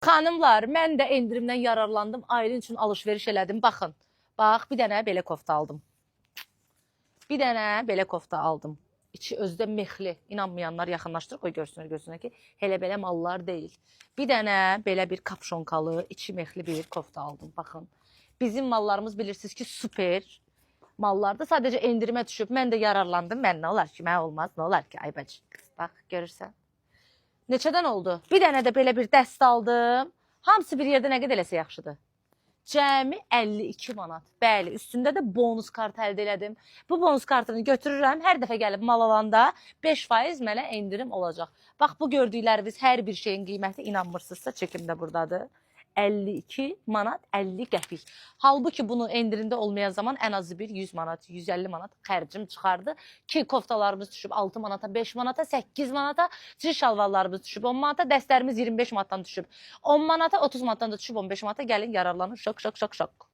Xanımlar, mən də endirimdən yararlandım. Aylin üçün alış-veriş elədim. Baxın. Bax, bir dənə belə kofta aldım. Bir dənə belə kofta aldım. İçi özü də mexli. İnanmayanlar yaxınlaşdır, qoy görsünlər, görsünlər ki, elə belə mallar deyil. Bir dənə belə bir kapşonkalı, içi mexli bir kofta aldım. Baxın. Bizim mallarımız bilirsiniz ki, super mallardır. Sadəcə endirimə düşüb. Mən də yararlandım. Mən nə olar ki, mənə olmaz, nə olar ki, ay bacı. Bax, görürsən. Neçədən oldu? Bir dənə də belə bir dəst aldım. Hamısı bir yerdə nə qədər eləsə yaxşıdır. Cəmi 52 manat. Bəli, üstündə də bonus kart əldə elədim. Bu bonus kartını götürürəm. Hər dəfə gəlib mal alanda 5% mənə endirim olacaq. Bax bu gördükləriniz hər bir şeyin qiyməti, inanmırsınızsa, çekim də burdadır. 52 manat 50 qəpik. Halbuki bunu endirimdə olmayan zaman ən azı bir 100 manat, 150 manat xərcim çıxardı. Ki koftalarımız düşüb 6 manata, 5 manata, 8 manata, cins şalvarlarımız düşüb 10 manata, dəstlərimiz 25 manatdan düşüb 10 manata, 30 manatdan da düşüb 15 manata. Gəlin yararlanın. Şok şok şok şok.